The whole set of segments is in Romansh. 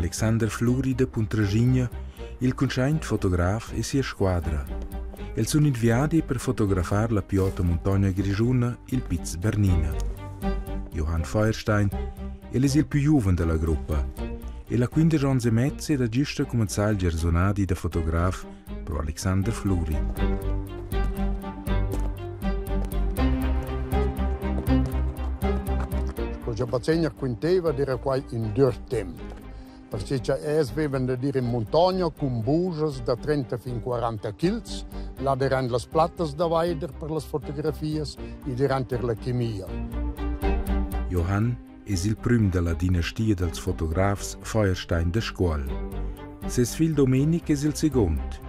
Alexander Flury da Puntraschigna, il cuntschaint fotograf e sia squadra. Els sun in viadi per fotografar la più ota muntogna grischuna, il Piz Bernina. Johann Feuerstein, el es il più giuven da la gruppa. El ha 15 ons e mezz ed ha giusta cumenzà il giarsunadi da fotograf pro Alexander Flury. Sco cha bazegner quinteva d'eira quai ün dür temp, perche cha els vevan da dir in muntogna cun bujas da 30 fin 40 kils, là d'eiran las plattas da vaider per las fotografias e d'eiran eir la chemia. Johann es il prüm da la dinastia dals fotografs Feuerstein da Scuol. Ses figl Domenic es il seguond.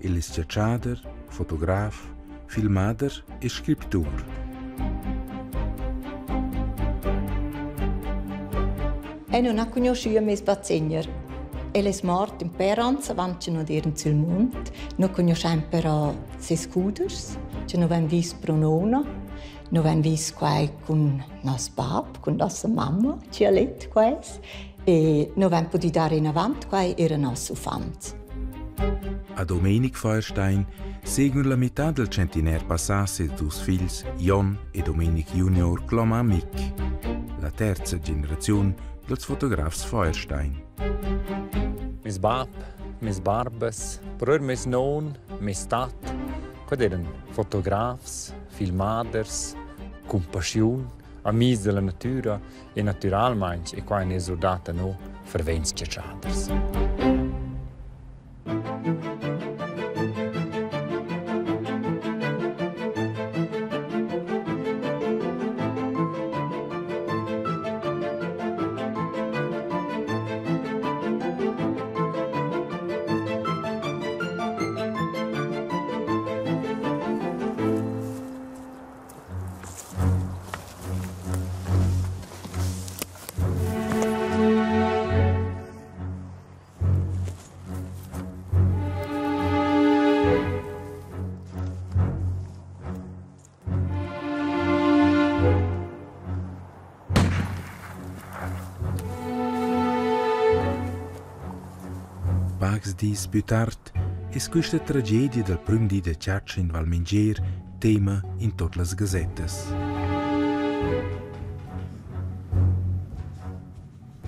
El es chatschader, fotograf, filmader e scriptur. Eu nun ha cugnuschü a meis bazegner. El es mort ün pêr ans avant che nu d'eiran sül muond. Nu cugnuoschain però ses cudeschs, che nu vain vis pro nona. Nu vain vis quai cun nos bap, cun nossa mamma, chi ha let quels e nu vain pudü dar inavant quai eir a noss uffants. A Domenic Feuerstein segun la mità del centiner passà ses dus figls Jon e Domenic junior cloma amic, la terza generaziun dels fotografs Feuerstein. Mes bab, mes barbas, però er mes non, mes tat, quad eran fotografs, filmaders, cun paschiun, amis della natüra e natüralmaing e qua in es urdata no fervents chatschaders. Pacs dis più tard es quista tragedia dal prüm di da chatscha in Val Mingèr tema in tuot las gazettas.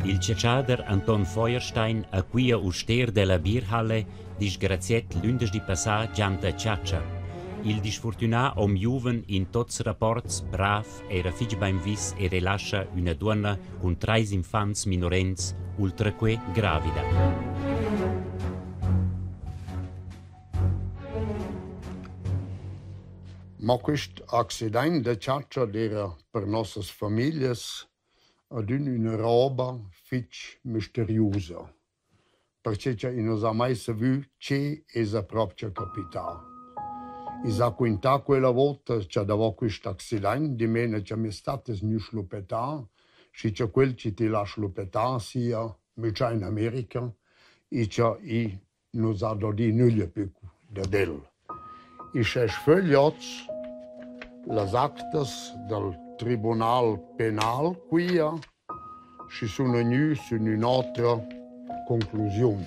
Il chatschader Anton Feuerstein ha quia uster della Bierhalle disgraziet lündeschdi passà giand a chatscha. Il disfortünà hom giuven in tots rapports brav era fich bainvis e relascha üna duonna cun trais infants minorens, ultra que gravida. Ma quist accidaint da chatscha d'eira per nossas famiglias adün üna roba fich misteriusa, perche cha i nu s'ha mai savü che esa propcha capità. I s'ha quintà quella vouta cha davo quist accidaint, dimena cha meis tat es gnü schluppettà, schi cha quel chi til ha schluppettà sia mütschà in America e cha i nu s'ha da dir nüglia pü dad el. I s'es sfögliats las actas dal tribunal penal quia, schi suna gnü sün ün'otra conclusiun.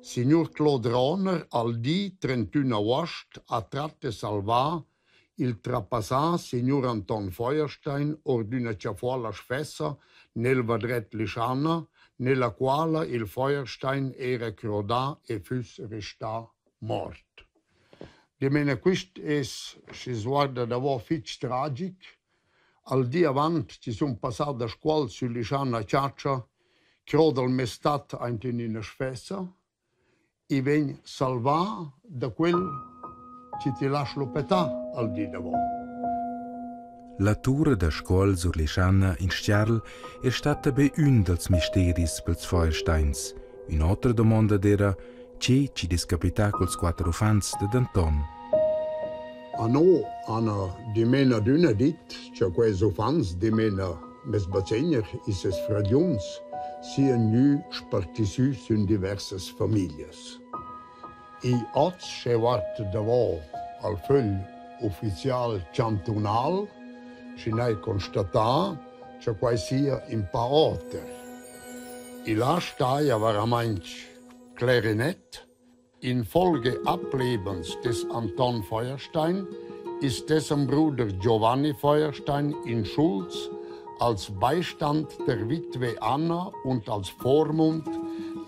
Signur Claude Rohner al di 31 avuost ha trat e salvà Il trapassà signur Anton Feuerstein our d'üna chafuolla sfessa nel vadret Lischana, nella quala il Feuerstein eira crodà e füss restà mort. Dimena quist es, schi's guarda davo, fich tragic. Al di avant chi sun passà da Scuol sü Lischana a chatscha, croda'l meis tat aint in üna sfessa I vegn salvà da quel chi til ha schluppettà al di davo. La tura da Scuol sur Lischana in Stiarl es statta be ün dals misteris pels Feuersteins. Ün'otra dumonda d'eira che chi'd es capità culs quatter uffants dad Anton. A no hana dimena adüna dit cha quels uffants dimena Meis bazegner e ses fragliuns sian gnü spartisü sün diversas famiglias. I hoz sche guard davo al fögl ufficial chantunal, schi n'hai constatà cha quai sia ün pa oter. I là staja vairamaing cler e net: Infolge Ablebens des Anton Feuerstein ist dessen Bruder Giovanni Feuerstein in Schulz als Beistand der Witwe Anna und als Vormund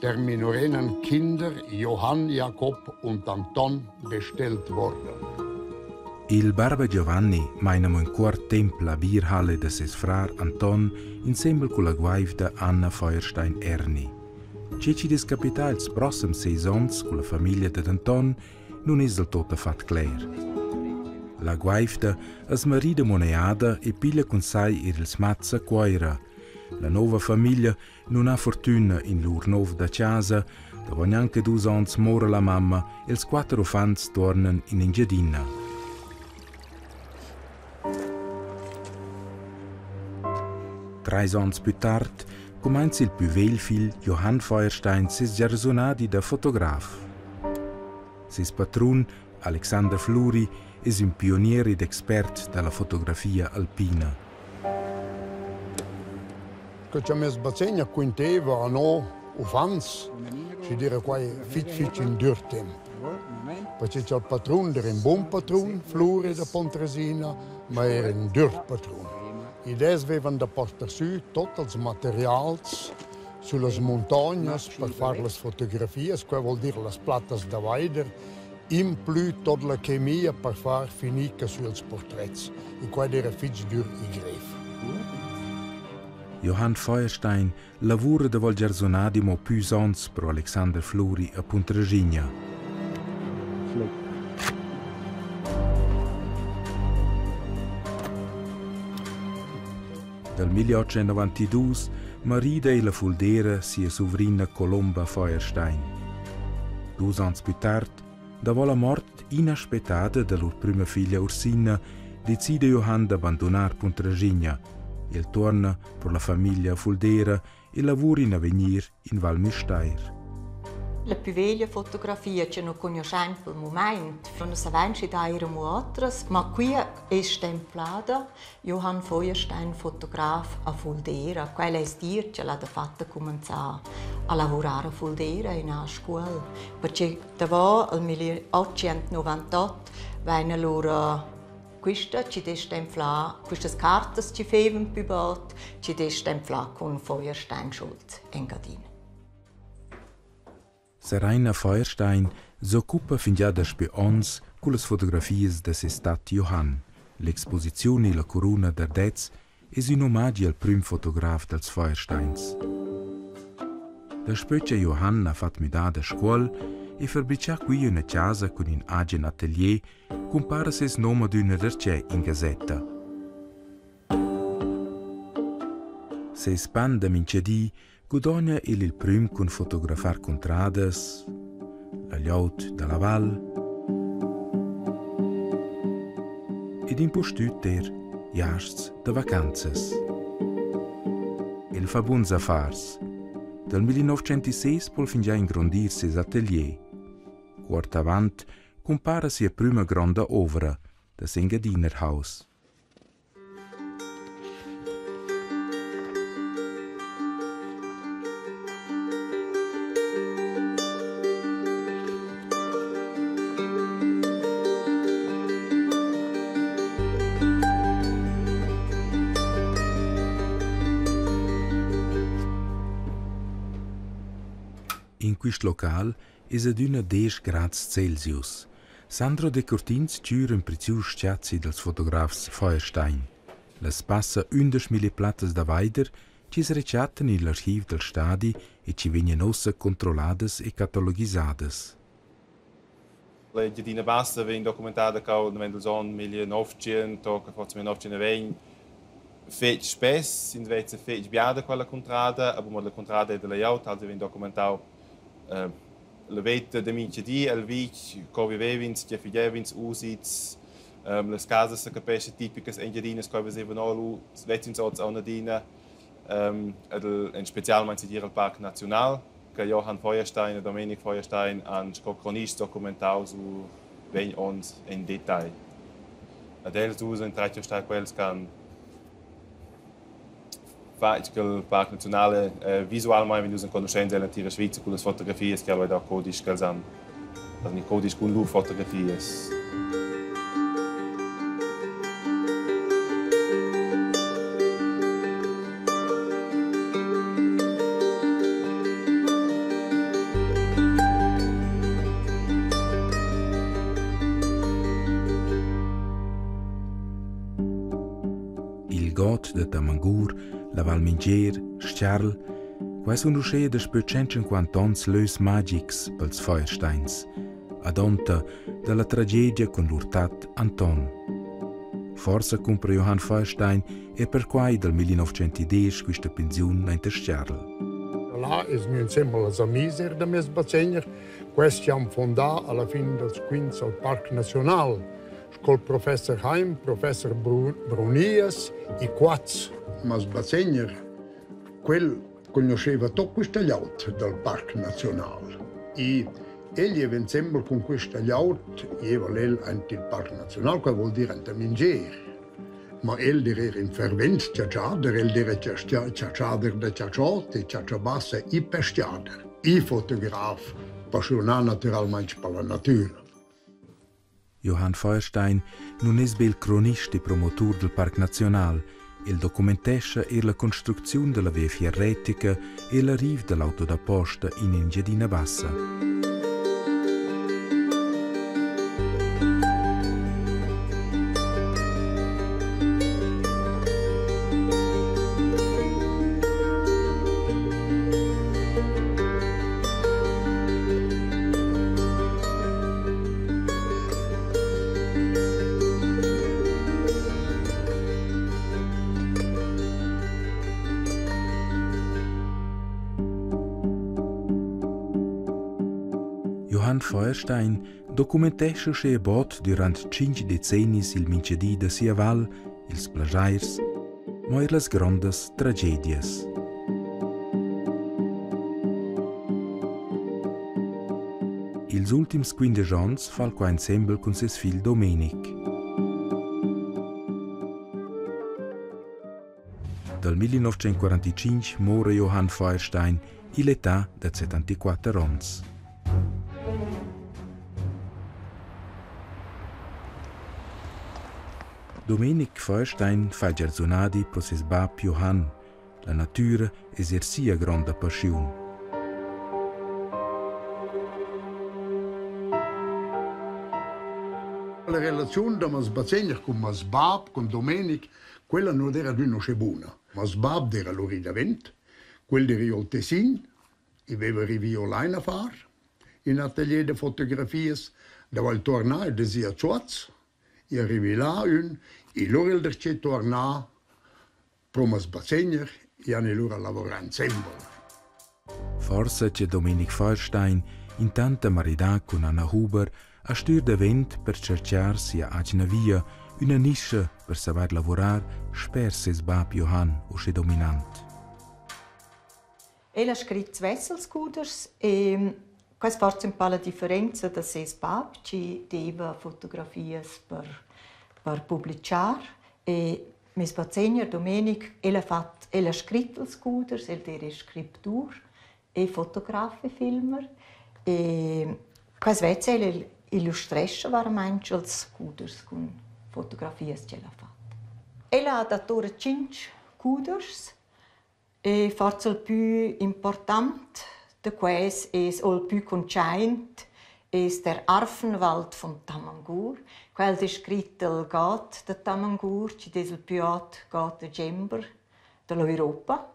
der minorenen Kinder Johann Jakob und Anton bestellt worden. Il barba Giovanni maina mo in cuort temp la Bierhalle da ses frar Anton insembel culla guaivda Anna Feuerstein Erni. Che chi'd es capità ils prossems seis ons culla famiglia dad Anton nun es del tuottafat cler. La guaivda as marida moneada e piglia cun sai eir ils mats a Cuoira. La nouva famiglia nun ha fortüna in lur nouv da chasa, davo gnanca dus ons moura la mamma e'ls quatter uffants tuornan in Engiadina. Trais ons plü tard cumainza il plü vegl figl Johann Feuerstein seis giarsunadi da fotograf. Seis patrun Alexander Flury es ün pionier ed expert da la fotografia alpina. Que cha meis bazegner quinteva a no uffants, schi d'eira quai fich fich ün dür temp. Perche cha'l patrun d'eira ün bun patrun, Flury da Pontresina, ma eir ün dür patrun. Id es vevan da portar sü tuot ils materials süllas muntognas per far las fotografias, quai voul dir las plattas da vaider, implü tuot la chemia per far finir que süls purtrets. E quai d'eira fich dür e greiv. Johann Feuerstein lavura davo il giarsunadi mo püs ons pro Alexander Flury a Puntraschigna. Dal 1892 marida ella Fuldera sia suvrina Colomba Feuerstein. Dus ans plü tard, davo la mort inaspettada da lur prüma figlia Ursina, decide Johann da bandunar Puntraschigna. El tuorna pro la famiglia Fuldera e lavura in avegnir in Val Müstair. La pü veglia fotografia che nu cugnuoschain pel mumaint, nu savain schi d'eira amo otras, ma quia es stemplada Johann Feuerstein, fotograf a Fuldera. Quella es dir ch'el ha dafatta cumanzà a lavurar a Fuldera in a Scuol, perche davo il 1898 vain alura Quista chi'd es stemplà, quistas cartas chi fevan pü bod, chi'd es stemplà cun Feuerstein Schulz Engadin. Seraina Feuerstein s'occupa fingià daspö ons cullas fotografias da seis tat Johann. L'exposiziun illa curuna d'Ardez es ün omagi al prüm fotograf dals Feuersteins. Daspö cha Johann ha fat müdada a Scuol e fabrichà qui üna chasa cun ün agen atelier cumpara seis nom adüna darcheu in gazetta. Seis pan da minchadi gudogna el il prüm cun fotografar cuntradas, la glieud da la val ed impustüt eir giasts da vacanzas. El fa buns affars. Dal 1906 po'l fingià ingrondir seis atelier. Cuort avant cumpara sia prüma gronda ouvra, das Engadiner Haus. In quist local es adüna desch grads Celsius. Sandro Decurtins chüra ün prezius s-chazzi dals fotografs Feuerstein. Las passa ündesch milli plattas da vaider chi's rechattan i'l archiv dal stadi e chi vegnan uossa controlladas e catalogisadas. L'Engiadina Bassa vegn documentada cau davent dals onns 1900 tochen forsa 1920 fetg spess, ins veza fetg bia da quella cuntrada, aber mo la cuntrada ei dalla glieud, also vegn documentau la veta da mintga di el vitg, co vivev'ins, tge fagev'ins, usits, las casas secapescha tipicas engiadinas co vesevan ora lu, vez'ins oz aunc adina. Ed en specialmein segir el Parc Naziunal, che Johann Feuerstein e Domenic Feuerstein han sco cronists documentau sur vegn onns en detagl. Ad els dus ein tratg stai quels che han Fatg che il Parc Nazionale visualmein vegnius enconuschents ell'entira Svizra cun las fotografias che el dau codisch ch'els han, also ni codisch cun lur fotografias. Il god da Tamangur, la Val Mingier, Scharl, quai sun uschè daspö 150 ons lös magics pels Feuersteins, adonta da la tragedia cun lur tat Anton. Forsa cumpra Johann Feuerstein er perquai dal 1910 quista pensiun aint a Scharl. Là es gnü insembel als amis eir da meis bazegner. Questi han fondà alla fin dals quints al Parc Naziunal sco'l professer Heim, professer Brunias e Quaz. Meis bazegner, quel cugnuscheva tot quista glieud dal Parc Naziunal. E egl eva insembel cun quista glieud, gieva el aint il Parc Naziunal, quai vuol dir aint a Mingier. Ma el d'eira ün fervent chatschader, el d'eira chatschader da chatschot e chatscha bassa e pes-chader e fotograf, paschiunà natüralmaing per la natüra. Johann Feuerstein nun es be il cronist e promotur dal Parc Naziunal, el documentescha eir la construcziun da la Viafier retica e l'arriv da l'auto da posta in Engiadina Bassa. Johann Feuerstein documentescha uschè bod durant tschinch decennis il minchadi da sia val, ils plagiairs, mo eir las grondas tragedias. Ils ultims 15 ons fa'l qua insembel cun seis figl Domenic. Dal 1945 mora Johann Feuerstein ill'età da 74 ons. Domenic Feuerstein fa giarsunadi pro seis bap Johann. La natüra es eir sia gronda paschiun. La relaziun da meis bazegner cun meis bap, cun Domenic, quella nun era adüna uschè buna. Meis bap d'eira lura i davent, quel d'eira i al Tessin, i veva rivi online a far in atelier da fotografias, davo el tuornà ed es i a Zuoz. I arrivi là ün, e lura el darcheu tuornà pro meis bazegner e han lura lavurà insembel. Forsa che Domenic Feuerstein, intant maridà cun Anna Huber, ha stür davent per tscherchar sia atgna via, üna nischa per savair lavurar sper seis bap Johann usché dominant. El ha scrit svess els cudeschs e quai es forsa ün pa la differenza da seis bap chi deva fotografias per publichar e meis bazegner Domenic, el ha fat el ha scrit ils cudeschs, el d'eira scriptur e fotograf e filmer e quai svezza el illustrescha vairamaing els cudeschs cun fotografias ch'el ha fat. El ha adatto tschinch cudeschs. E forsa il pü important da quels es o il pü cuntschaint es der Arfenwald von Tamangur. Quel descrit il god da Tamangur chi'd es il pü ot god da dschember da l'Europa.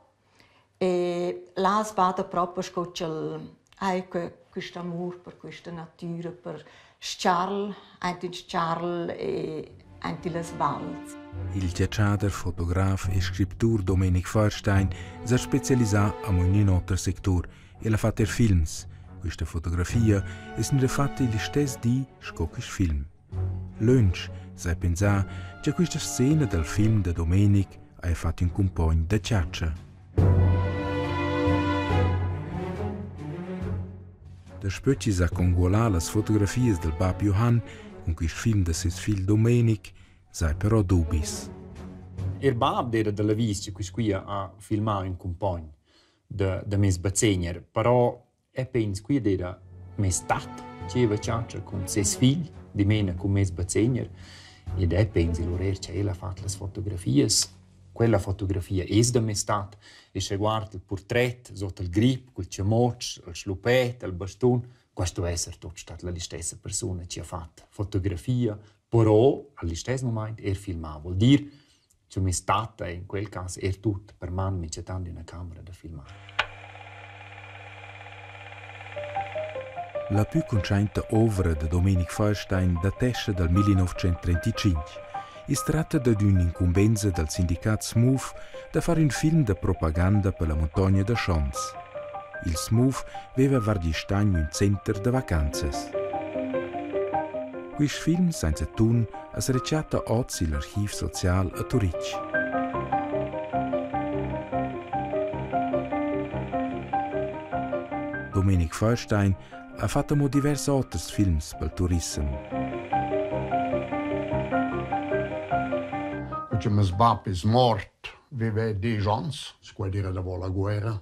E là as bada propi sco ch'el ha quist'amur per quista natüra, per S-charl, aint in S-charl e aint illas vals. Il chatschader, fotograf e scriptur Domenic Feuerstein s'ha specialisà amo in ün oter sectur. El ha fat eir films. Quista fotografia es gnüda fatta il listess di sco quist film. Lönch s'ha pensà cha quista scena dal film da Domenic haja fat ün cumpogn da chatscha. Daspö chi s'ha congualà las fotografias dal bap Johann cun quist film da seis figl Domenic, s'haja però dubis. Er bab era dalla vis che quist quia ha filmà ün cumpogn da meis bazegner, però e pens quia d'eira meis tat chi eva chatscha cun seis figl, dimena cun meis bazegner, ed eu pensi lura eir ch'el ha fat las fotografias. Quella fotografia es da meis tat e sche guard il purtret sot il grip cul chamuotsch, il schluppet, il bastun, qua sto esser tuot stat la listessa persuna chi ha fat fotografia, però al listess mumaint eir filmà. Vuol dir cha meis tat è in quel cas eir tut per man minchatant üna camera da filmar. La pü cuntschainta ouvra da Domenic Feuerstein datescha dal 1935. I's tratta dad ün'incumbenza dal sindicat SMUF da far ün film da propaganda per la muntogna da Schons. Il SMUF veva vargistagn ün center da vacanzas. Quist film sainza tun as rechatta hoz i'l archiv social a Turitg. Domenic Feuerstein ha fat amo divers oters films pel turissem. Perché meis bap es mort, veva desch ans, sco era davo la guerra.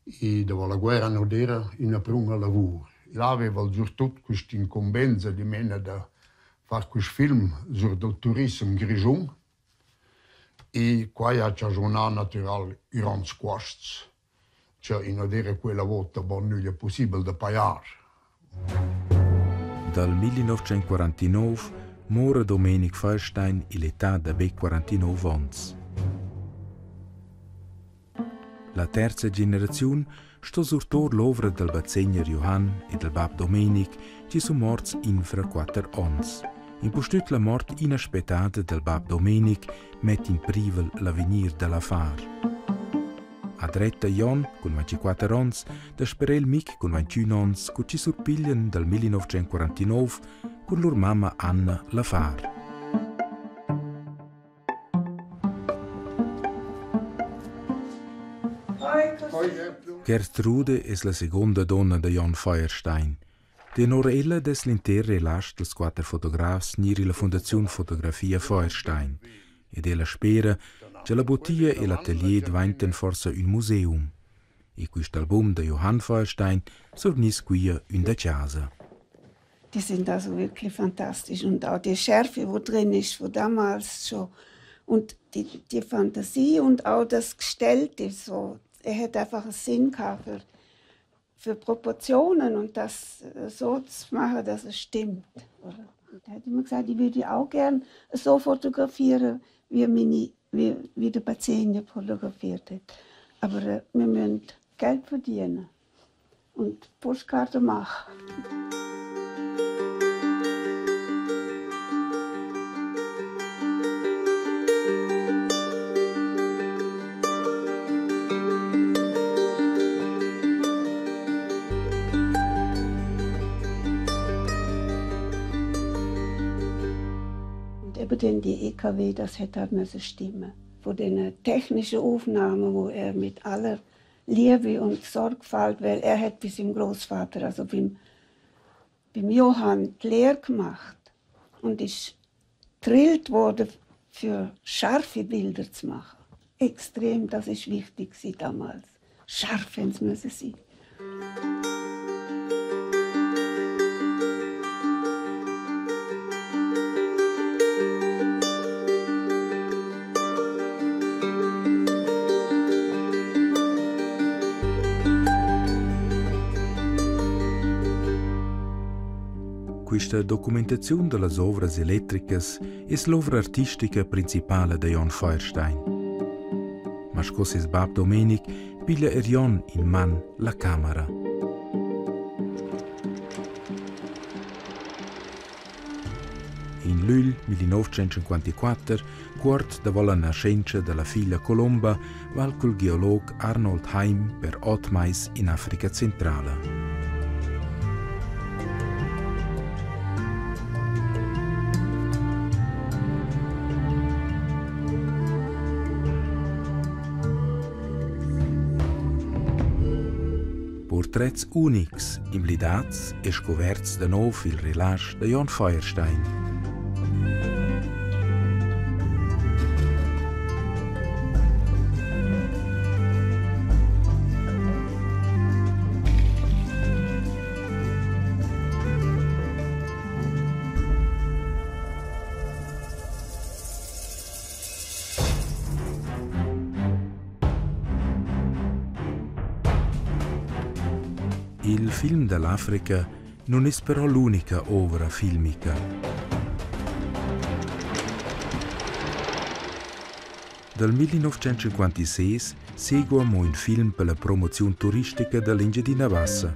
E davo la guerra nu d'eira üna pruna lavur. Là aveva'l surtut quist'incumbenza dimena da far quist film sur dal turissem grischun e quai ha chaschunà natüral gronds cuosts, cha i nu d'eira quella vouta bod nüglia pussibel da pajar. Dal 1949 mora Domenic Feuerstein ill'età da be 49 ons. La terza generaziun sto surtour l'ovra dal bazegner Johann e dal bab Domenic chi sun morts infra quatter ons. Impustüt la mort inaspettada dal bab Domenic mett in privel l'avegnir da l'affar. A dretta Jon cun 24 ons, dasper el Mic cun 21 ons, cu chi surpiglian dal 1949 cun lur mamma Anna l'affar. Gertrude es la seguonda donna da Jon Feuerstein. Tenor ella dess l'inter relasch dals quatter fotografs gnir illa Fundaziun Fotografia Feuerstein ed ella spera cha la butia e l'atelier dvaintan forsa ün museum. E quist album da Johann Feuerstein survgniss quia ün da chasa. Die sind also wirklich fantastisch und auch die Schärfe, wo drin ist, von damals schon und die Fantasie und auch das Gestellte so. Er hat einfach einen Sinn gehabt für Proportionen und das so zu machen, dass es stimmt. Oder? Und er hat immer gesagt, ich würde auch gern so fotografieren, wie der Bazenia fotografiert hat. Aber wir müssen Geld verdienen und Postkarten machen. Und eben dann die EKW, das hätte halt müssen stimmen. Von den technischen Aufnahmen, wo er mit aller Liebe und Sorgfalt, weil er hat bei seinem Großvater, also beim Johann, die Lehre gemacht und ist gedrillt worden, für scharfe Bilder zu machen. Extrem, das ist wichtig gewesen damals. Scharf haben sie müssen sein. Quista documentaziun da las ouvras electricas es l'ouvra artistica principala da Jon Feuerstein. Ma sco seis bap Domenic piglia eir Jon in man la camera. In lügl 1954, cuort davo la naschentscha da la figlia Colomba, val cul geolog Arnold Heim per ot mais in Africa Centrala. Purtrets unics, imblidats e scuverts da nov il relasch da Jon Feuerstein. Il film dall'Africa non es però l'unica ovra filmica. Dal 1956 segua mo ün film per la promoziun turistica da l'Engiadina Bassa.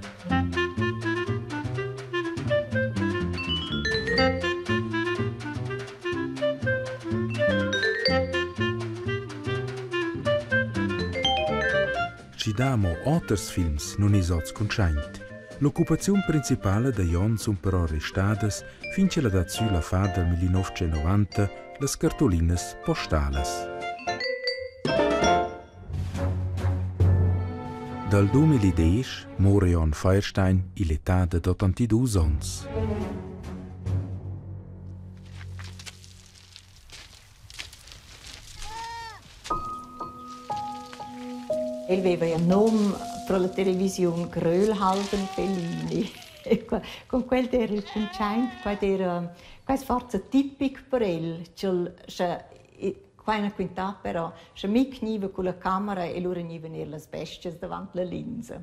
Schi dà amo oters films nun es hoz cuntschaint. L'occupaziun principala da Jon sun però restadas fin ch'el ha dat sü l'affar dal 1990 las cartolinas postalas. Dal 2010 mora Jon Feuerstein ill'età dad 82 ons. El veva il nom pro la televisiun Grölhalden Fellini. Con quel d'eira il cuntschaint, quai d'eira quai es forsa tipic per el, ch'el scha qua ena quintà però, scha mic gniva culla camera e lura gnivan eir las bestias davant la linza.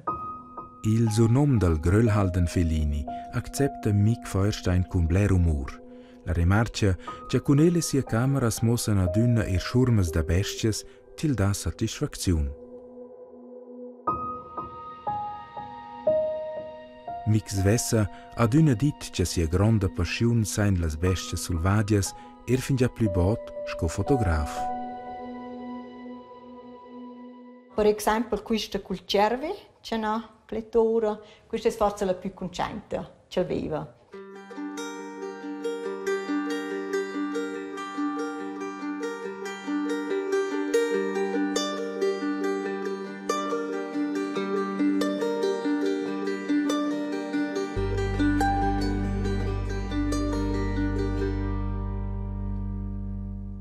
Il surnom dal Grölhalden Fellini accepta Mick Feuerstein cun bler umur. La remarcha cha cun el e sia camera as muossan adüna eir schurmas da bestias til dà satisfacziun. Mick svessa adüna dit cha sia gronda paschiun sain las bestias sulvadias eir fingià plü bod sco fotograf. Per exaimpel quista cul tschiervi, cha n'ha clettora, quista es forsa la pü cuntschainta ch'el veva.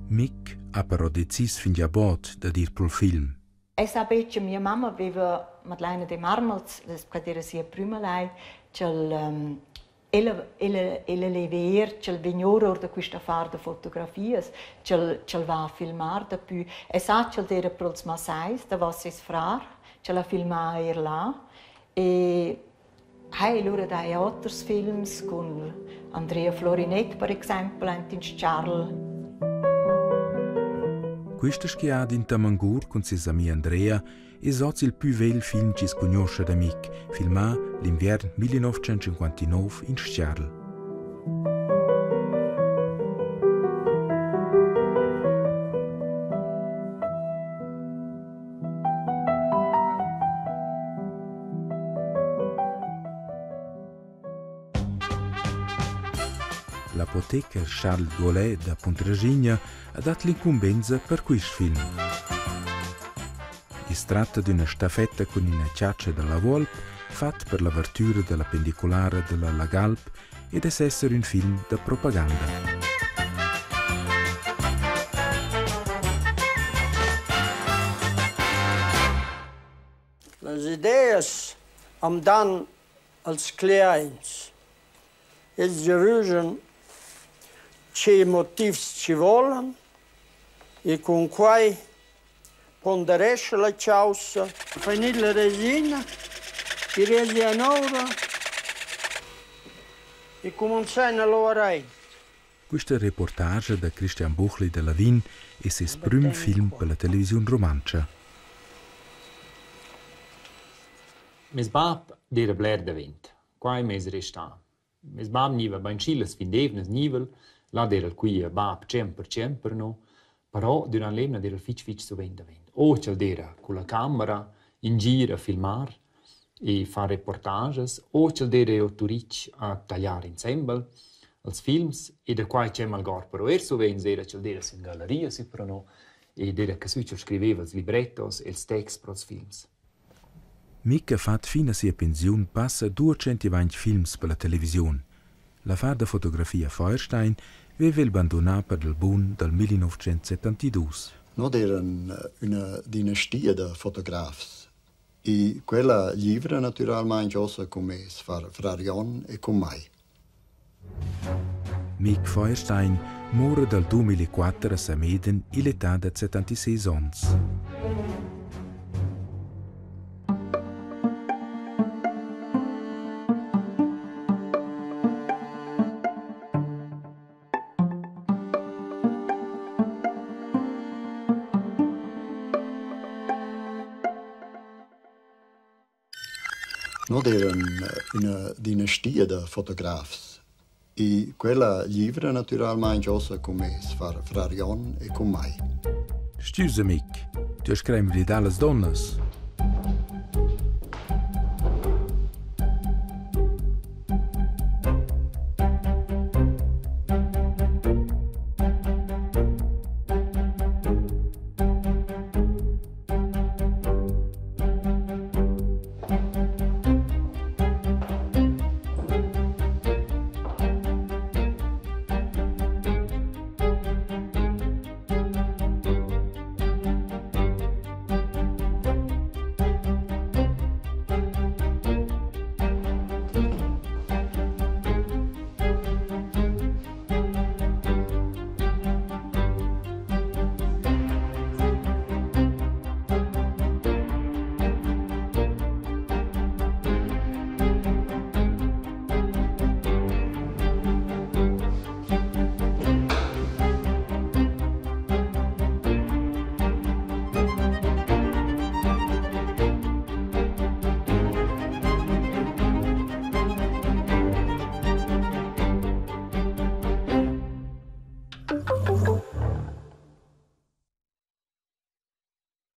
Mick ha però decis fingià bod dad ir pro'l film. Eu sa be che mia mamma aveva Madlaina de Marmels, quai era sia prüma lei, ch'el ella ella ella leva eir ch'el vegn our or da quist affar da fotografias, ch'el ch'el va a filmar dapü. E sa ch'el d'eira pro'ls Masais davo seis frar, ch'el ha filmà eir là. E hai lura dà eir oters films cun Andrea Florinett per exaimpel aint in S-charl. Quista skiada in Tamangur cun seis ami Andrea es hoz il pü vegl film chi's cugnuoscha da Mick, filmà l'inviern 1959 in S-charl. L'apoteker Charles Gollet da Puntraschigna ha dat l'incumbensa per quist film. I's tratta d'üna staffetta cun üna chatscha da la vuolp fat per l'avertüra da la pendiculara da la Lagalp ed es esser ün film da propaganda. Las ideas am dan als cliaints. Els giavüschan che motivs chi volan e cun quai ponderescha la chaussa. Finit la resina, chi resian oura e cumanzain a lavurar aint. Quista reportage da Christian Buchli da Lavin es seis prüm film per la televisiun rumantscha. Meis bap d'eira bler davent. Quai m'es restà. Meis bap gniva bainschi las fin d'eivnas gniva'l, là d'eira'l quia bap tschemper tschemper no, però dürant l'eivna d'eira'l fich fich suvent davent. O ch'el d'eira culla camera in gir a filmar e far reportages o ch'el d'eira eir a Turich a tagliar insembel als films e da quai ch'eu m'algord però eir suvent eira ch'el d'eira sün galleria sü pro no ed eira casü ch'el scriveva ils librettos e'ls texts pro'ls films. Mick ha fat fin a sia pensiun passa 220 films per la televisiun. L'affar da fotografia Feuerstein veva el bandunà per il bun dal 1972. No d'eiran üna dinastia da fotografs e quella glivra natüralmaing uossa cun meis frar Jon e cun mai. Mick Feuerstein mora dal 2004 a Sameden ill'età da 76 ons. No d'eiran üna dinastia da fotografs e quella glivra natüralmaing uossa cun meis frar Jon e cun mai. Stüs amic, ti has cremblidà las donnas.